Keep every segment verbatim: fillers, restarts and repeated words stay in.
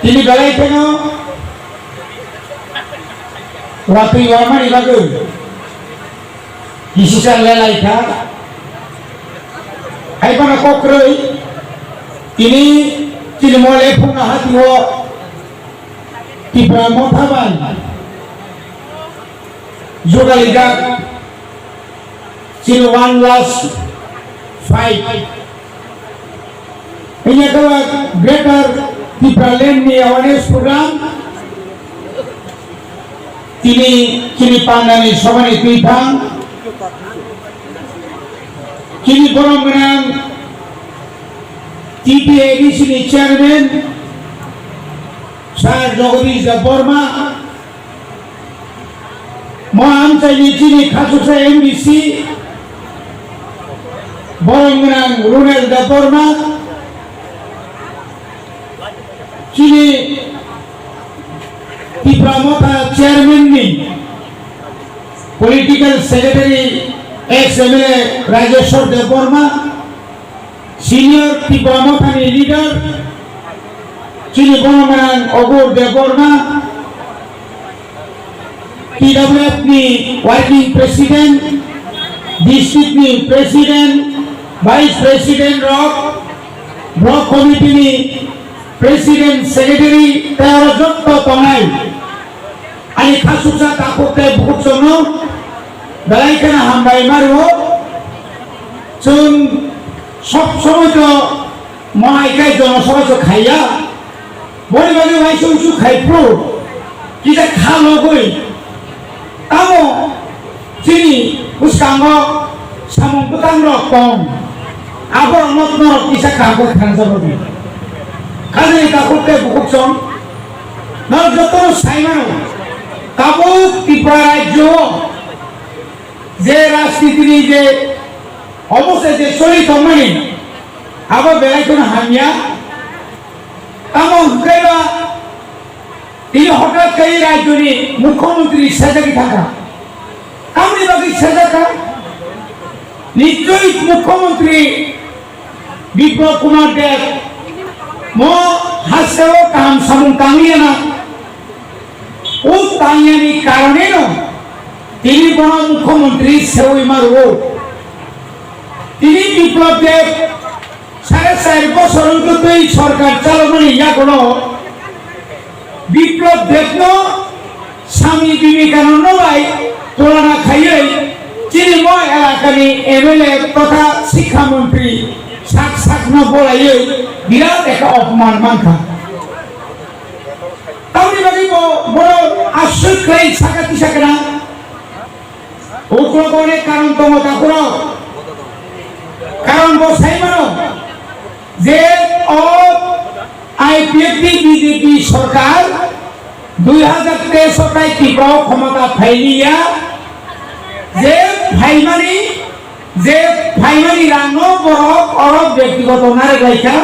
Tini belai kheno watwi warmani bagwi decision lelai kha. Hai phano kok kwrwi tini chini mole phungna hatio Tipra Motha bai jugalijak chini one last fight. Ini adalah Greater Tipraland ni awareness program. Tini chini pandani sobani twiphang. Chini borom gwnang T P A D C ni chairman Sir Jagadish Debbarma. Mo amchaini chini khachuksa M D C, borom gwnang Runel Debbarma, chini Tipra Motha chairman ni political secretary ex M L A Rajeshwar Debbarma, Senior Tipra Mothani leader, chini borom gwnang Ogur Debbarma, T W F ni working president, district ni president, vice president rok, block committee ni president, secretary, tei oro jotto tongnai. Ani khasuksa takhuk tei bukhuk chwngno belai kheno hambai ma rwo. Chwng sob somoi to mohai khe jonosabha se khaiya. Boni bagwi uansuk uansuk khai phuru kisa kha logwi. Tamo chini bwskango samung bwtang rok tong. Abo rokno norok kisa kaham khe khansa rwdi. Khajani takhuk tei bukhuk chwng. Norok jotono sai mano, tabuk Tripura rajyo o je rajniti ni je obosta je choli tongmani, abo belai kheno hamya. Tamo hwnkhe ba tini hothat khe rajyo ni mukhyamantri sajagwi thangkha. Tamoni bagwi sajak kha? Nichoi mukhyamantri Biplab Kumar Deb mo hasteo kaham samung tangwi ya na. O tangyani karoneno tini bono mukhyamantri sewi ma rwo. Tini Biplab Deb sare char bosor wngtwi sorkar chalokmani yagulo Biplab Debno Swami Vivekananda bai tulana khaiwi chini mo elakani M L A totha Sikha Montri sak sakno bolaiwi birat ekha opman mankha. Tamoni bagwi bo borok aswk khlai saka tisa kana. Uklogo onek karon tongo takhurok. Karon bo sai mano je o I P F T B J P sorkar dui hajar teis o tai Tripura o khomota phailiya, je phaimani, je phaimani rangno borok oro byaktigoto narwk laikha,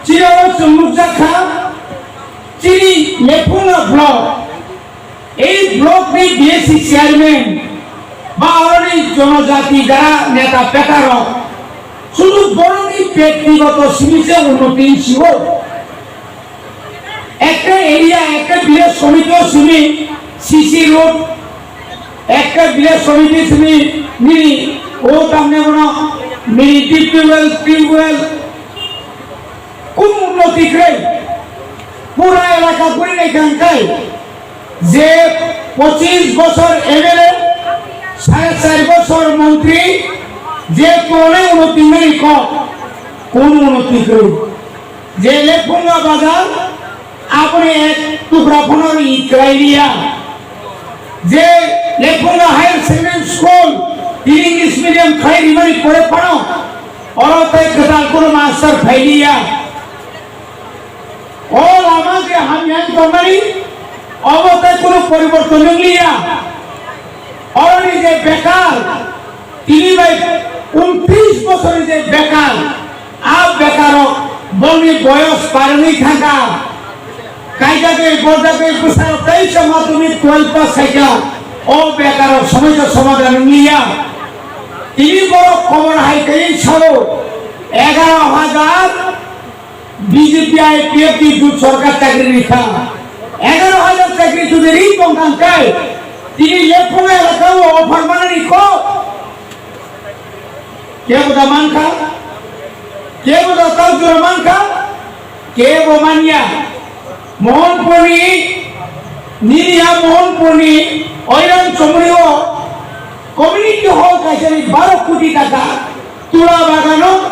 chini oro chwng nukjak kha, chini Lephunga block, ei block ni B S C chairman ba oroni jonojati jara neta peta rok sudu boroni byaktigoto simi se unnoti sio. Ekta area, ekta village committee o simi C C road, ekta village committee simi nini o tamne bono mini deep well, tube well, kun unnoti kwrwi. Pura elaka guri nai kang kai. Je pochis bosor M L A, sare char bosor montri, je tole unnoti nai kok, kun unnoti kwrwi. Je Lephunga bazar, aboni ek tukra phano ri kwlai liya. Je Lephunga Higher Secondary School, tini English medium khlai rimani pore phano, oro tei kwtal kono master phai liya. O lama je hamya wng tongmani, obo tei kono poriborton wng liya. Oroni je bekar, tini bai untris bosorni je bekar, a bekarrok bongni boyos barwi thangkha. Kaijagwi, bojagwi bwsarok teisa madhyamik twelve pass khaikha, o bekarrok somosa somadhan wng liya. Tini borok khobor hai kaiwi sao, egaro hajar B J P I P F T jut sorkar chakri rikha. Egaroh hajar chakri jodi ri tongkha hwnkhe, tini lephungo elakao offer manani kok. Kebo da mankha, kebo da taujura mankha, kebo manya. Mohanpurni, nini a Mohanpurni Oiran Chomri o community hall kaisa ni baro koti taka, Tula Bagano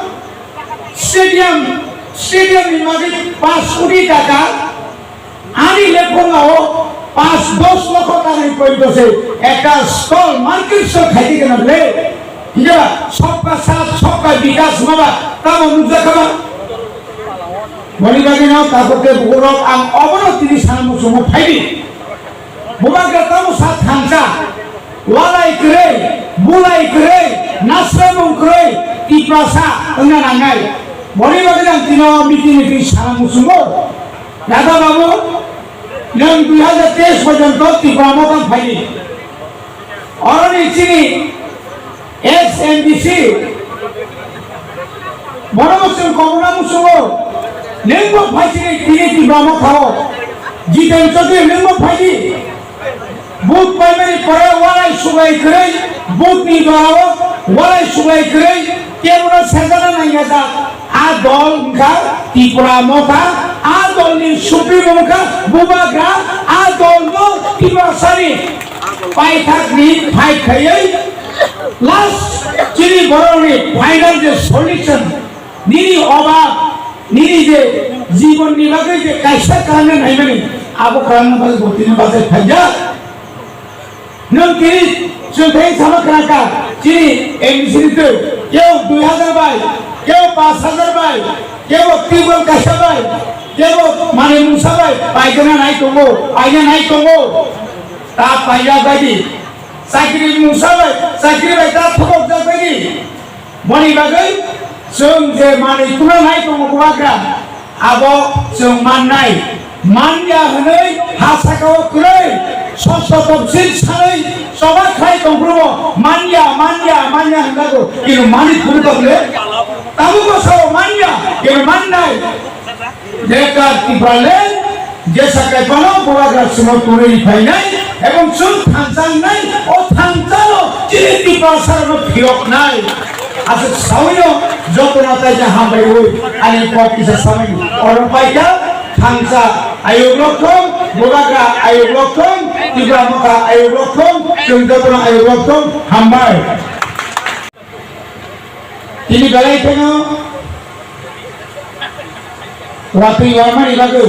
stadium, stadium ni bagwi panch koti taka, ani lephunga o panch dos lokho taka ni poito se ekta stall market se khaidi kana ble, hingke ba sabka saath sabka bikas ma ba tamo nukjakha ba. Boni bagwi no tabuk khe borok ang obono tini sana muchungo phaidi. Bubagra tamo sa thansa, walai kwrwi, bulai kwrwi, nasremung kwrwi, Tiprasa wngna nangnai. Boni bagwi ang tino meeting ni twi sana muchungo. Dada babu, nwng dui hajar teis porjonto Tipra Motha phaidi. Oroni chini ex M D C, bono bo chwng kobokna muchungo, nwngbo phaisini tini Tipra Motha o, Jiten Chaudhary nwngbo phaidi, vote paimani pore walai suglai kwrwi, vote ni dora o walai suglai kwrwi, kebono sejana nangya jak, a dol wngkha Tipra Motha, a dol ni supremo wngkha Bubagra, a dol no Tiprasani paithak ni fight khaiwi last chini borok ni final je solution, nini obab, nini je jibon ni bagwi je kaisa kaham naimani, abo kaham bagwi bo tini bachai phaijak. Nwng tini chwng thai sama khnakha, chini M D C ni twi, kebo dui hajar bai, kebo panch hajar bai, kebo tibol kaisa bai, kebo manwi mungsa bai, paigana nai tongo, paina nai tongo. Ta paijak bai di. Chakri mungsa bai, chakri bai ta thobok jak bai di. Boni bagwi chwng je manwi tuna nai tongo bubagra, abo chwng mannai. Manya hwnwi ha saka o kwrwi, sosto topsil sanwi choba khlai tongphuru bo manya, manya, manya hwnjago. Kino manwi phuru tokle? Tabukbo sao manya, kino mannai. Jekar Tipraland, jesa kaiphano bubagra chwngno twnwi phainai, ebong chwng thansa wngnai, o thansa no chini Tiprasa rokno phiyoknai. Aswk sawi no joto no taisa hambai wi ani kok kisa sawi oro paikha thansa ayuk rok thung, bubagra ayuk rok thung, Tipra Motha ayuk rok thung, chwng joto no ayuk rok thung, hambai. Tini belai kheno watwi warmani bagwi